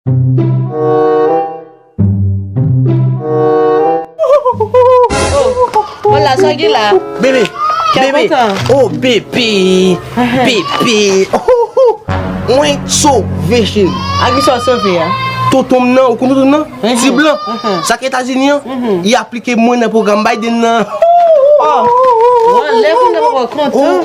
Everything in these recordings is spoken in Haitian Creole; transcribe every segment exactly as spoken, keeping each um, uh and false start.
Oh, wala, sa gen la. Bebe, bebe. Oh, bebe. Bebe. Mwen sove, cheri. A ki sa w sove a? Tonton m nan, ou konn tonton m nan? Ti blan. Sa k Etazini an, li aplike mwen nan pwogram Biden nan. Oh. Bon, lè kounye a w ap kontan.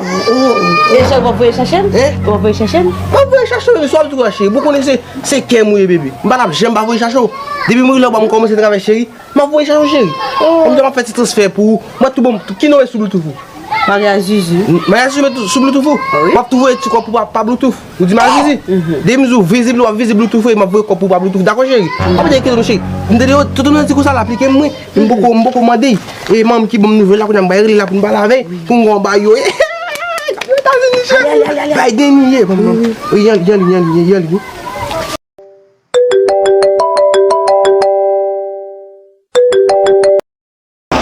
E sa w ap voye chache m? W ap voye chache m? M ap voye chache w, swa m tou cheri. Ou konnen se, se kè m ou ye, bebe. M pa t ap janm pa voye chache w. Depi m rive la, m kòmanse travay, cheri. M ap voye chache w, cheri. Kòm m ap fè ti transfè pou ou. Mwen tou bon, ki non e sou Bluetooth ou? Maria Zuzu. Maria Zuzu met sou Bluetooth ou? Wi. M ap tou voye ti kòb pou pa, pa Bluetooth. Ou di Maria Zuzu? Depi m di w vizib, w ap vizib Bluetooth ou, m ap voye kòb pou pa Bluetooth. Dakò, cheri? M ap di kite nou, cheri. M tande yo, tout moun di konsa l aplike mwen. M poko, m poko mande. E manm ki ban m nouvèl la, kounye a m bay rele la pou n pale avè l, pou m gon ba yo. Etazini, cheri. Biden li ye, manm nan. Wi, yan li, yan li, yan li, yan li.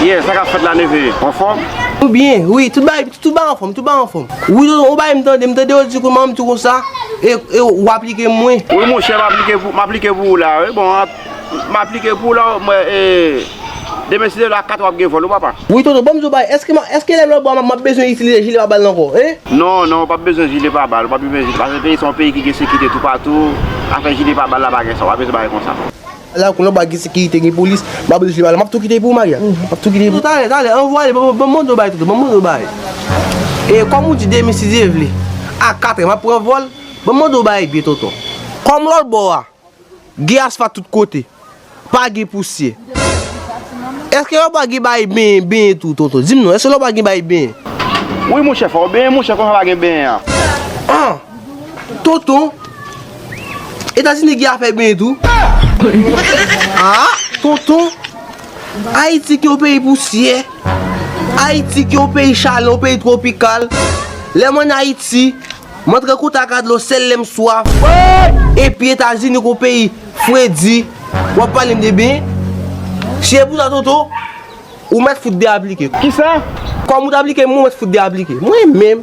Yeah, sa k ap fèt la, neve? Anfòm? Ou byen, wi, tout bagay, tout bagay anfòm, tout bagay anfòm. Wi, tonton, ou bay m tande, m tande yo di kouman m tou konsa, e, e w aplike mwen. Wi, monchè, m aplike pou, m aplike pou ou la, wi, bon, m aplike pou ou la, mwen, e, demen si Dye vle a kat w ap gen vòl, wi, papa. Wi, tonton, ban m di w bagay, èske m, èske lè m lòtbò a, m ap bezwen itilize jile pa bal ankò, en? Non, non, ou p ap bezwen jile pa bal, ou p ap bezwen jile, paske peyi se yon peyi ki gen sekirite toupatou, afè jile pa bal la pa gen sa, ou pa bezwen bagay konsa. La, kounye a w pa gen sekirite, gen polis, m ap bezwen pale. M ap tou kite pou ou, Maria. M ap tou kite pou ou. Talè, talè, anvwaye, ban, ban, ban m mande w bagay, tonton, ban m mande w bagay. E kòm ou di demen, si Dye vle, a katrè, m ap pran vòl, ban m mande w bagay byen, tonton. Kòm lòtbò a, gen asfalt tout kote, pa gen pousyè. Èske lòtbò a gen bagay benyen, benyen tou, tonton? Di m non, èske lòtbò a gen bagay benyen? Wi, monchè, fò w benyen, monchè, kòman pa gen benyen an? Ah! Tonton, Etazini gen afè benyen tou. Ah, tonton, Ayiti ki yon peyi pousyè. Ayiti ki yon peyi chalè, yon peyi twopikal. Lè m ann Ayiti, m antre kontak a dlo sèl lè m swaf. Epi Etazini ki yon peyi fredi, w ap pale m de benyen. Se pou sa, tonton, ou mèt fout de aplike. Kisa? Kòm ou t aplike, mwen mèt fout de aplike. Mwen menm.